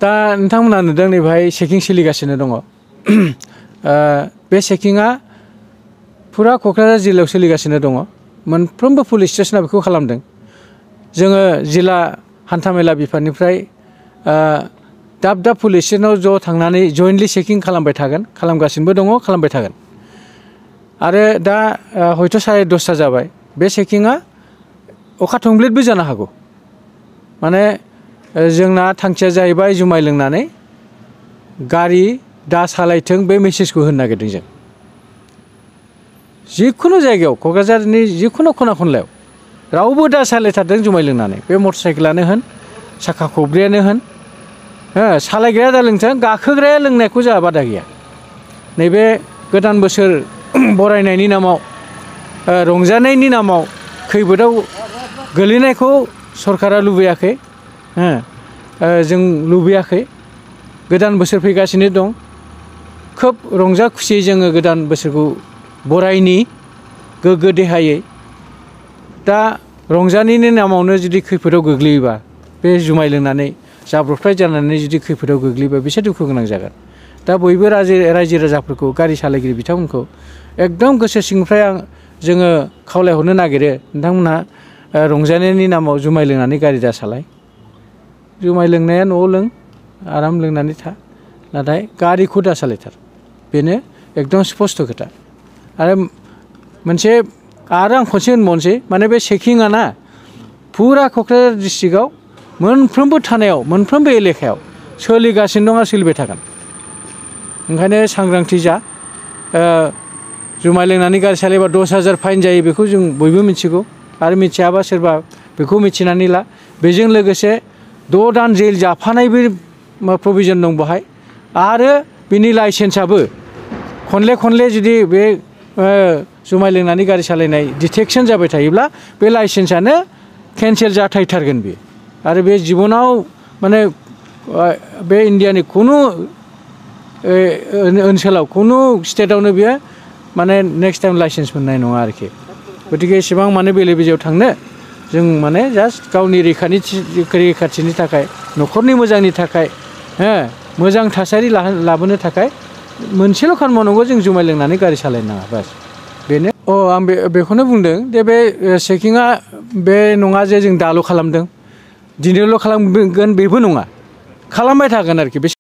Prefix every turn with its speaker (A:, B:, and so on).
A: दा नोंथांमोना नुदों नैबेहाय चेकिं सोलिगासिनो दङ। बे चेकिंआ फुरा क'क्राझार जिल्लायाव सोलिगासिनो दङ। मोनफ्रोमबो पुलिस स्टेसना बेखौ खालामदों। जोङो जिल्ला हान्थामेला बिफाननिफ्राय दाब दाब पुलिस स्टेसनाव ज' थांनानै जयेन्टलि चेकिं खालामबाय थागोन, खालामगासिनोबो दङ, खालामबाय थागोन। आरो दा हयथ' 10:30 जाबाय। बे चेकिंआ अखा थंब्लेदबो जानो हागौ। माने जोंना थांखिया जाहैबाय जुमाय लोंनानै गारि दा सालायथों बे मेसेजखौ होनो नागिरदों जों। जिखुनु जायगायाव क'क्राझारनि जिखुनु खना खनलायाव रावबो दा सालायथारदों जुमाय लोंनानै। बे मटर साइकेलानो होन, साखा खब्रैयानो होन, सालायग्राया दा लोंथों, गाखोग्राया लोंनायखौ जोंहा बादा गैया। नैबे गोदान बोसोर बरायनायनि नामाव, रंजानायनि नामाव खैफोदाव गोलैनायखौ सरकारा लुबैयाखै। जों लुबैयाखै। गोदान बोसोर फैगासिनो दं। खोब रंजा खुसियै जोङो गोदान बोसोरखौ बरायनि गोग्गो देहायै। दा रंजानायनि नामावनो जुदि खैफोदाव गोग्लैयोबा, बे जुमाय लोंनानै जाब्रबथाय जानानै जुदि खैफोदाव गोग्लैयोबा बिसोर दुखु गोनां जागोन। दा बयबो रायजो राजाफोरखौ, गारि सालायगिरि बिथांमोनखौ एकदम गोसो सिंनिफ्राय जोङो खावलायहरनो नागिरो, नोंथांमोनहा रंजानायनि नामाव जुमाय लोंनानै गारि दा सालाय। जुमाय लोंनाया न'आव लों, आराम लोंनानै था, नाथाय गारिखौ दा सालायथार। बेनो एकदम स्पस्ट खोथा। आरो मोनसे आं खनसे होनबावनोसै, माने बे चेकिंआ ना फुरा क'क्राझार डिस्ट्रिक्टआव मोनफ्रोमबो थानायाव, मोनफ्रोमबो एलेकायाव सोलिगासिनो दं आरो सोलिबाय थागोन। ओंखायनो सांग्रांथि जा। जुमाय लोंनानै गारि सालायबा 10,000 फाइन जायो, बेखौ जों बयबो मिथिगौ। आरो मिथियाबा सोरबा बेखौ मिथिनानै ला। बेजों लोगोसे 6 दान जेल जाफानायबो प्रभिजन दं बेहाय। आरो बिनि लाइसेन्सआबो खनले जुदि बे जुमाय लोंनानै गारि सालायनाय डिटेक्सन जाबाय थायोब्ला बे लाइसेन्सआनो केन्सेल जाथारगोन बे। आरो बे जिबनाव माने बे इण्डियानि खुनु ओनसोलाव, खुनु स्टेटआवनो बेयो माने नेक्स्ट टाइम लाइसेन्स मोननाय नङा आरोखि। गतिके एसेबां माने बेले बेजेआव थांनो, जों माने जास्ट गावनि रैखाथिनि थाखाय, न'खरनि मोजांनि थाखाय, मोजां थासारि लाबोनो थाखाय मोनसेल' खामानि मावनांगौ, जों जुमाय लोंनानै गारि सालायनो नाङा, बास बेनो। आं बेखौनो बुंदों दे बे चेकिंआ बे नङा जे जों दाल' खालामदों, दिनैल' खालामगोन बेबो नङा, खालामबाय थागोन आरोखि।